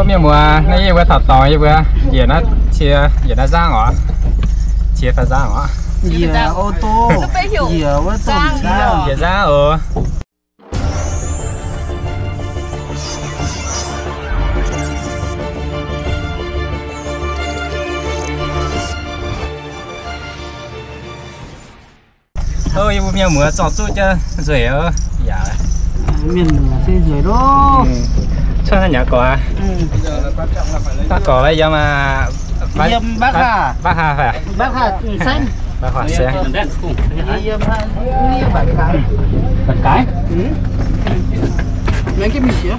Mienh muoz, naaiv yie mbuo taux dorngx, yie mbuo njiec naaiv cie, njiec naaiv nzangv oc. Cie fai nzangv oc? Njiec ô tô, njiec wuov dongh cie. Njiec nzangv oc. Ov, yie mbuo mienh muoz zorqv zuqv jienv nzueic oc. Yaac mienh muoz se nzueic loh. Cuotv naaiv nyei gorx aqv. Daav gorx yiem aqv. Yiem Bắc Hà. Bắc Hà phải à? Bắc Hà, ừ, Seng. Bắc Hà Seng. Yiem Bắc Hà, Bắc Hà. Bắc Cái. Ừ. Mấy cái mình xíu.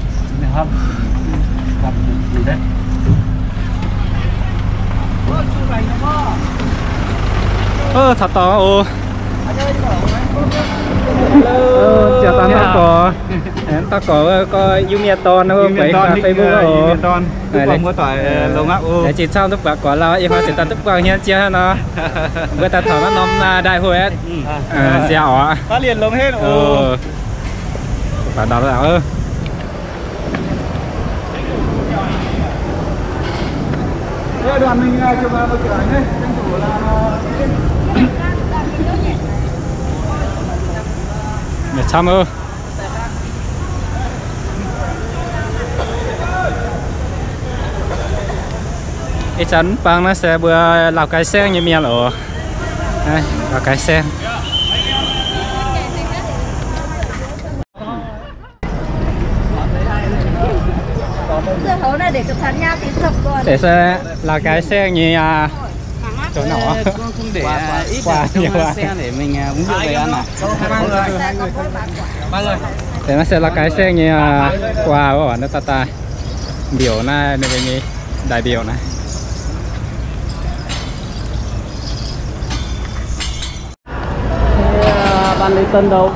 Ov, taux dorngx oc. Ov, ziouc daaih daav gorx. Daav gorx wuov gorx Iu-Mienh dorn, wuov Facebook oc. Laengz zingh camv duqv buangh gorx lauh, ih hnoi ziouc daaih duqv buangh hietv jiex hnangv nor. Mbuo daaih taux naaiv norm ndaaih huv aqv. Nziaauc oc. Baac ndau lauh. Mienh camv oc. Ih zanc mv bang naaiv se mbuo Lào Cai Seng nyei mienh oc. Lào Cai Seng. Deix se Lào Cai Seng nyei, aa, zoux nor. Deix naaiv se Lào Cai Seng nyei, aa, guaa oc, naaiv daaih daaih mbiauz naaiv, ninh mbuo nyei đại biểu naaiv. Ban lễ tân đâu?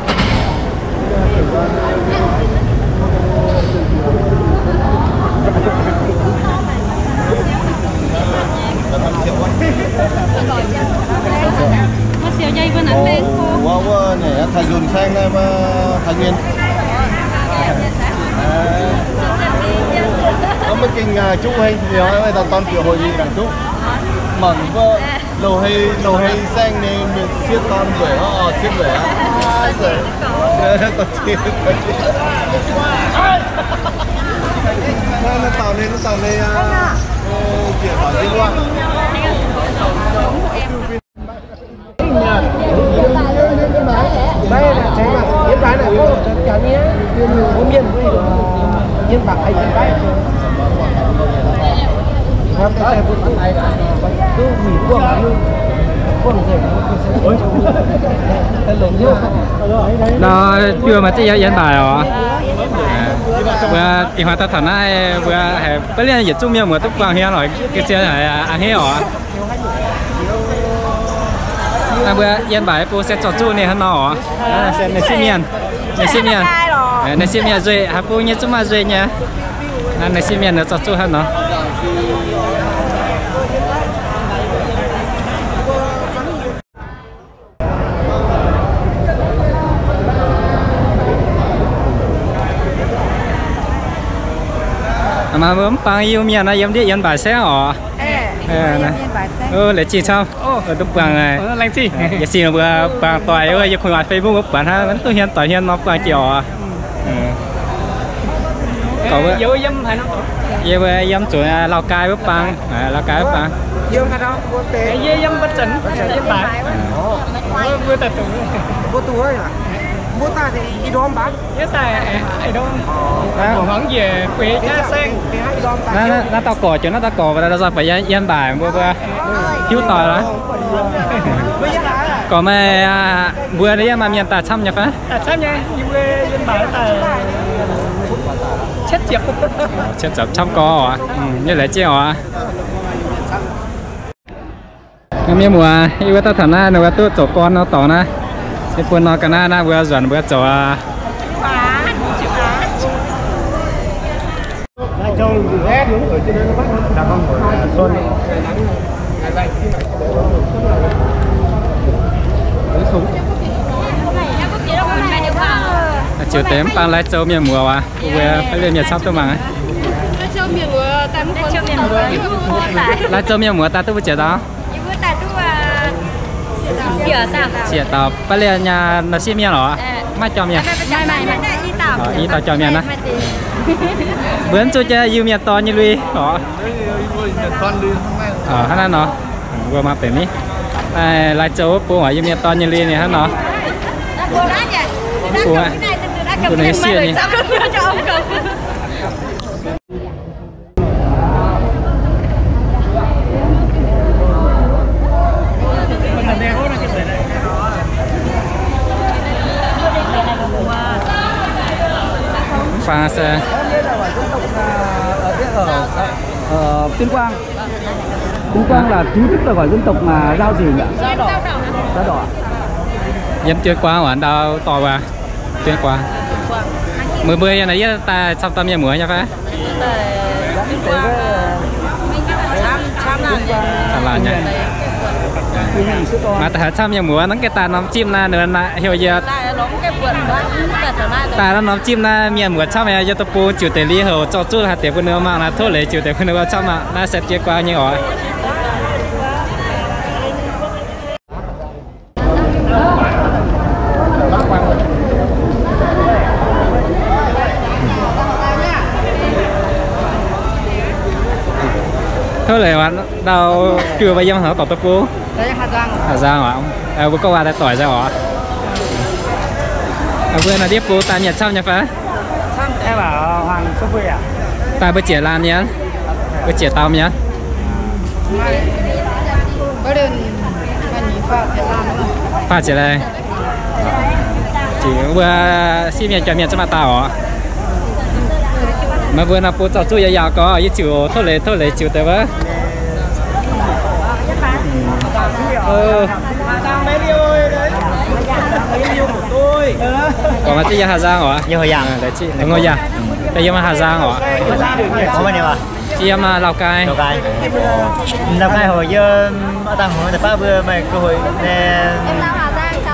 Ủa, ủa, này, Thái Duyên sang đây mà, Thái Nguyên. Ơ, mới kinh, à, chú hay nhiều, tao toàn kiểu hội gì cả chú. Mỏng vợ. Lầu hay, lầu hay sang này, mình siết con đuổi, ờ, siết đuổi á. Đuổi. Con chim, con chim. Nó, nó tàu này, nó tàu này, à, ờ, chuyện bảo đi qua. Nor juoh maaih ziex yiem yiem mbaaic oc. Mbuo ih hnoi daaih taux naaiv, mbuo haiz baav lienh yietc zungv mienh muoz duqv buangh hietv oc, ga'sie haiz a'hneiv oc. Naaiv mbuo yiem mbaaic bung se zorqv zuqv ninh hnangv nor oc. Ninh sieqv mienh, ninh sieqv mienh, ninh sieqv mienh nzueic, haaix bung nyei zungv maaih nzueic nyei. Naaiv ninh sieqv mienh nor zorqv zuqv hnangv nor. Maaih mbuo mv baac Iu-Mienh naaiv yiem ndiev yiem mbaaic saengv oc. Laengz zingh camv, duqv buangh. Yie sienx mbuo buangh doic wuov, yie kuh oix Facebook wuov buatc hnangv, mv duqv hmien doic hmien nor buangh jiex oc. Yie mbuo yiem zuqc Lào Cai wuov bang, Lào Cai wuov bang. Naaiv dauh gorx, naaiv dauh gorx, mbuo buatc yiem mbaaic mbuo mbuo hiuv doic lorqc. Gorx meih, mbuo yiem maaih mienh daaih camv nyei fai? Cietv ziepc camv gorx oc. Yie laengz zingh oc. Mienh muoz, yie mbuo daaih taux naaiv, ninh mbuo duqv zoux gorn nor dorngx naaiv. Se bun nor ga'naaiv naaiv mbuo nzuonx mbuo zoux aqv. Ziouc deix mv baac laih zoux mienh muoz aqv, mbuo baav lienh mienh camv duqv mangc aqv. Lai Châu mienh muoz daaih duqv mbuo ziepc dauh? Ziepc dauh. Baav lienh nyei nor sieqv mienh oc? Maiv jauv mienh. I dauh jauv mienh naaiv. Mbuo zuqc jaa Iu-Mienh dorn nyei lui oc. Hnangv naaiv nor, mbuo mangc deix ni. Lai Châu wuov bung oc, Iu-Mienh dorn nyei lui ninh hnangv nor. Bung, bung ninh sieqv nyei. Phang se. Ờ, Tuyên Quang. Tuyên Quang là chính thức là gọi dân tộc là Dao gì nhỉ? Dao Đỏ. Yiem Tuyên Quang waac ndau dorh waac. Tuyên Quang. Meih mbuo yiem naaiv yie daaih camv dauh mienh muoz nyei fai? Camv laanh nyei. Maaih daaih haaix camv mienh muoz, nangv gaengh daaih norm jimv naaiv, ninh heuc yie daaih norm jimv naaiv mienh muoz camv, yie duqv bung ziux deix li houc zorqv zuqv haaix deix bun ninh mangc naaiv, tov leiz ziux deix bun ninh camv aqv. Naaiv se Tuyên Quang nyei oc. Tov leiz ndau juoh mbuo yiem haaix norm dorngx deic-bung? Hà Giang oc. Mbuo gorngv waac daaih doic nzengc oc. Mbuo naaiv ndiev bung daaih mienh camv nyei fai? Daaih mbuo ziepc laanh mienh, mbuo ziepc dauh mienh. Faah ziepc laanh. Mbuo sieqv mienh jaa mienh camv maaih dauh oc. Meih mbuo naaiv bung zorqv zuqv yaac yaac gorx, yie ziux tov leiz tov leiz ziux deix wuov. Gorngv maaih ziex yiem Hà Giang oc. Yiem Hà Giang. Yiem Hà Giang oc. Yiem Lào Cai. Lào Cai heuc yiem dangh hmuangx deix baav mbuo maaih cơ hội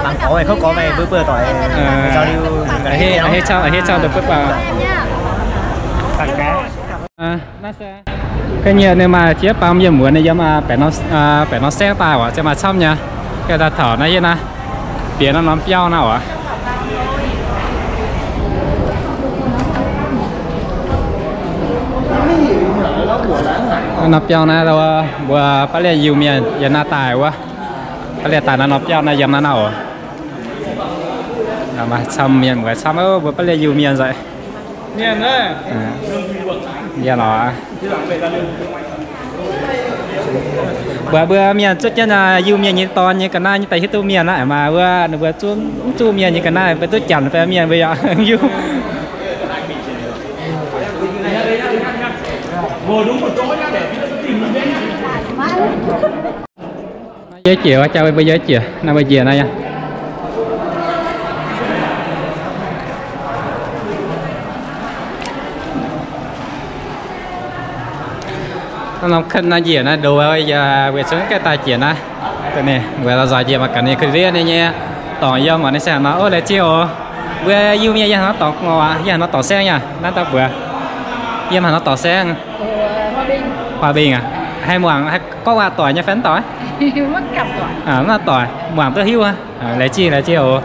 mangc gorx, kouv gorx, mbuo buov doic giao lưu. A'hneiv camv, a'hneiv camv deix butv baac. Ga'nyiec ninh maaih jiex baamh mienh muoz ninh yiem baeqc norm saengv daaih oc, ziouc maaih camv nyei. Ga'naaiv taux naaiv hietv naaiv, bieqc norm norm biauv naaiv oc. Norm biauv naaiv mbuo baav lienh Iu-Mienh yiem naaiv daaih wuov. Baav lienh daaih naaiv norm biauv naaiv yiem naaiv naaiv oc. Maaih camv mienh muoz camv, mbuo baav lienh Iu-Mienh nzengc. Mbuo, mbuo mienh zuqv jienv Iu-Mienh nyei dorn nyei ga'naaiv nyei daaih hiuv duqv mienh aqv. Maaih wuov ninh mbuo zungv mv zuqv mienh nyei ga'naaiv, mbuo duqv janx fai mienh mbuo yaac hiuv. Yie jiex jaa mbuo yie jiex naaiv mbuo njiec naaiv yaac. Naaiv norm kanh naaiv njiec naaiv ndo, weic zuqc gaengh daaih jiex naaiv. Da'nyeic mbuo la'nzoih njiec mangc gaax ninh kuh liev ninh nyei dorngx yiem, ninh se haaix nor. Ov, laengz zingh oc. Mbuo Iu-Mienh yiem haaix norm dorngx ngorc aqv? Yiem haaix norm dorngx saengv yaac naaiv dauh mbuox. Yiem haaix norm dorngx saengv? Hòa Bình aqv? Haih muangx, haih gorngv waac doic nyei fai mv doic? Mv doic, muangx duqv hiuv aqv. Laengz zingh, laengz zingh oc.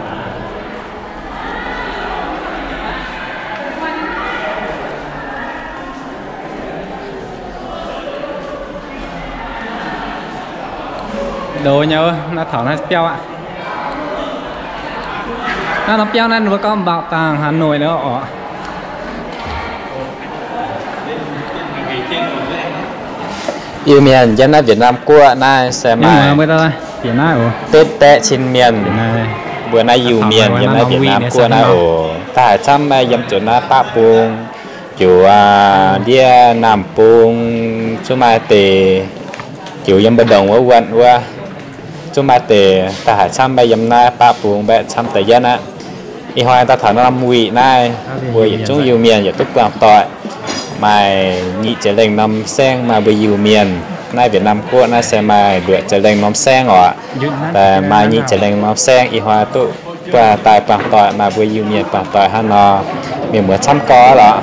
Ndo nyei, naaiv taux naaiv biauv aqv. Naaiv norm biauv naaiv mbuo gorngv bảo tàng Hà Nội naaiv oc. Iu-Mienh yiem naaiv Việt Nam guoqv naaiv se maaih betv baeqv cin mienh. Mbuo naaiv Iu-Mienh yiem naaiv Việt Nam guoqv naaiv oc. Da'haaix camv maaih yiem zuqc naaiv baqv bung, ziouc ndiev Nam bung, zungv maaih deix, ziouc yiem mbu'ndongx wuov wuonh wuov, zungv maaih deix. Da'haaix camv maaih yiem naaiv baqv bung mbaeqc camv da'yietv aqv. Ih hnoi daaih taux norm wuic naaiv, mbuo yietc zungv Iu-Mienh yietc duqv buangh doic. Maaih nyic jiex lengh norm saengv maaih mbuo Iu-Mienh. Naaiv Việt Nam guoqv naaiv se maaih luoqc jiex lengh norm saengv oc. Maaih nyic jiex lengh norm saengv ih hnoi duqv buangh daaih buangh doic, maaih mbuo Iu-Mienh buangh doic hnangv nor, mienh muoz camv gau lorqc.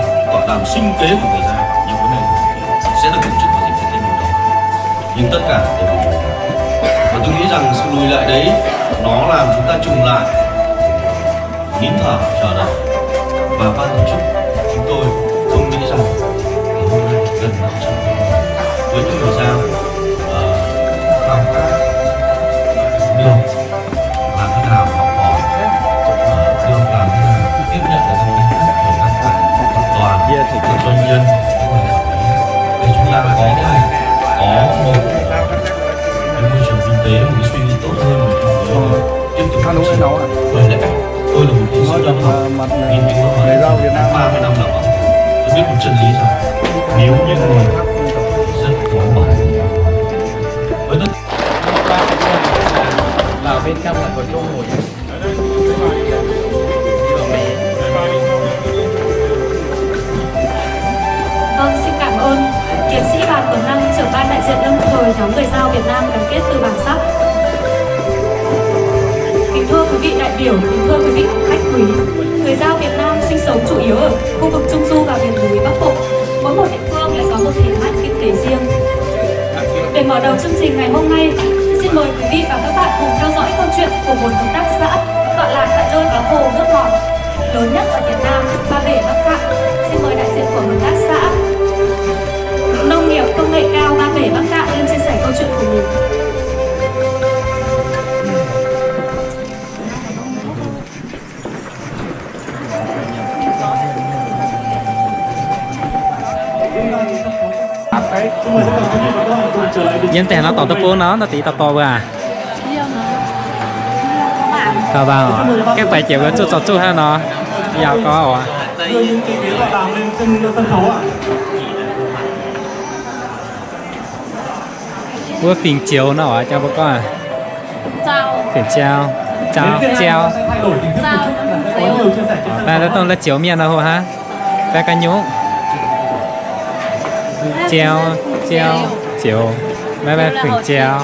tọa đàm sinh kế của người Dao, những vấn đề sẽ được Bộ trưởng Hòa Bình sẽ thêm nhiều đó. Nhưng tất cả đều vì người Dao. Và tôi nghĩ rằng sự lùi lại đấy, nó làm chúng ta chùng lại, nín thở, chờ đợi. Và ban tổ chức chúng tôi không nghĩ rằng là hôm nay gần năm trăm năm với những người Dao, ờ, khao khát được làm thế nào học hỏi, ờ, được làm thế nào tiếp nhận được những kiến thức, được lan tỏa hoàn toàn cho doanh nhân, các nhà quản lý, để chúng ta có thể có một cái môi trường kinh tế, một cái suy nghĩ tốt hơn, một cái tiếp tục phát triển. Bởi lẽ tôi là một tiến sĩ tâm học, nghiên cứu khoa học ba mươi năm làm báo, tôi biết một chân lý rằng nếu như người rất có máu, với tất cả vào bên trong là của Trung Hội. Vâng, xin cảm ơn tiến sĩ Đoàn Tuấn Năng, trưởng ban đại diện lâm thời nhóm người Dao Việt Nam gắn kết từ Bản Sắc. Kính thưa quý vị đại biểu, kính thưa quý vị khách quý, người Dao Việt Nam sinh sống chủ yếu ở khu vực Trung Du và miền núi Bắc Bộ. Mỗi một địa phương lại có một thế mạnh kinh tế riêng. Để mở đầu chương trình ngày hôm nay, xin mời quý vị và các bạn cùng theo dõi câu chuyện của một hợp tác xã tọa lạc tại nơi có hồ nước ngọt lớn nhất ở Việt Nam, Ba Bể Bắc Kạn. Xin mời đại diện của hợp tác xã nông nghiệp công nghệ cao Ba Bể Bắc Kạn lên chia sẻ câu chuyện của mình. Yiem deix nor dorh duqv bung nor, nor deix dorh dorh wuov aac. Kau bang oc, gaengh baix jiex wuov zuqc zorc zuqc hnangv nor, yaac gorngv oc. Wuov fingx Zioux nor oc, jang mbuo gorngv fingx Jauv, Jauv, Jauv. Daaih dongh la'zioux mienh nor hoc hnangv. Daaih ga'nyungc. Jauv, Jauv, Zioux. Maiv maaih fingx Jauv.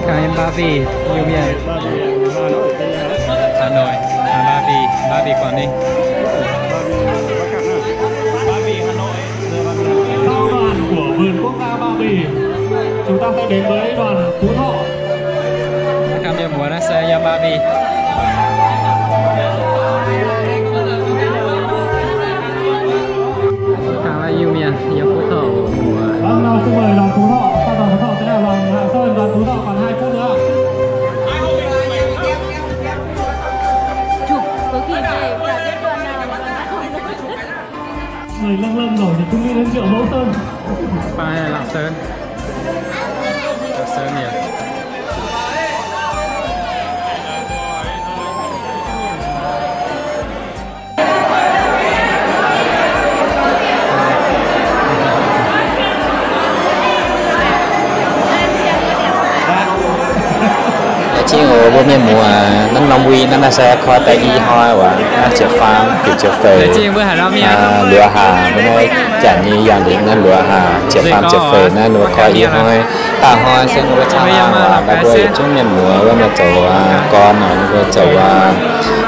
Kang yiem Ba Vì, Iu-Mienh. Hà Nội, à, Ba Vì, Ba Vì, Quảng Ninh. Sao đoàn của vườn quốc gia Ba Vì. Chúng ta sẽ đến với đoàn Phú Thọ. Các cặp mẹ muối nó sẽ ra Ba Vì. Các cặp mẹ muối, ra Phú Thọ. Vâng, nào, xin mời đoàn Phú Thọ, sao đoàn Phú Thọ sẽ là đoàn Lạng Sơn, đoàn Phú Thọ còn hai phút nữa. Chụp, có khi về chả biết đoàn nào mà đoàn nào. Người lâng lâng rồi thì cứ nghĩ đến rượu Mẫu Sơn. Ba Lạng Sơn. Lạng Sơn nhỉ? Jing oc, mbuo mienh muoz, naaiv norm win naaiv naaiv se koi daaih i hnoi waac, naaiv ziepc faam, ziepc feix, luoqc haac, mbuo naaiv janx nyei yaangh lingc naaiv luoqc haac, ziepc faam ziepc feix naaiv ninh mbuo koi i hnoi. Da'hnoi se ninh mbuo caangh laangh waac, daaih mbuo yietc zungv mienh muoz wuov, ninh mbuo zoux gorn, ninh mbuo zoux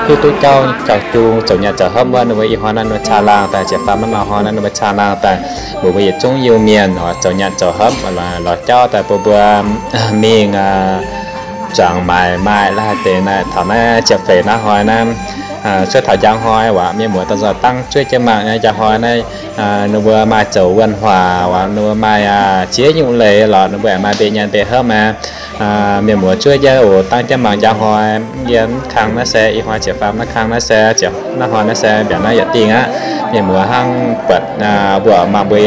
hiuv duqv jauv, jauv-jung, zoux nyanc zoux hopv wuov, ninh mbuo i hnoi naaiv ninh mbuo caangh laangh daaih, ziepc faam naaiv hnoi naaiv ninh mbuo caangh laangh daaih, mbuo mbuo yietc zungv Iu-Mienh oc, zoux nyanc zoux hopv lorz jauv daaih bun mbuo mingh Zuangx maaiz maaih la'haaix deix naaic, taux naaiv ziepc feix naaiv hnoi naaiv, cuotv taux njang hnoi waac, mienh muoz dorh nzoih dangv zuov jienv mangc njang hnoi naaiv, ninh mbuo maaih zoux wuonh huaac waac, ninh mbuo maaih ziex nyungc leiz lorqc, ninh mbuo aengx maaih mbeix nyanc mbeix hopv maah. Mienh muoz zuov jienv oc, dangv jienv mangc njang hnoi. Yiem kang naaiv se ih hnoi ziepc faam naaiv kang naaiv se, naaiv hnoi naaiv se mbiaauc naaiv yietc dingh aqv. Mienh muoz hnangv buatc mbuo mangc mbuo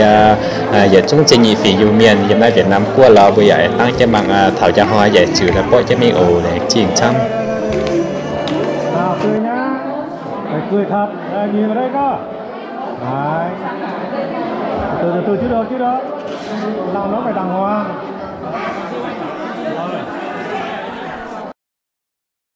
yietc zungv zingh nyeic fingx Iu-Mienh yiem naaiv Việt Nam guoqv lorz mbuo yaac dangv jienv mangc taux njang hnoi yaac ziux daaih borqv jienv mingh oc, laengz zingh camv.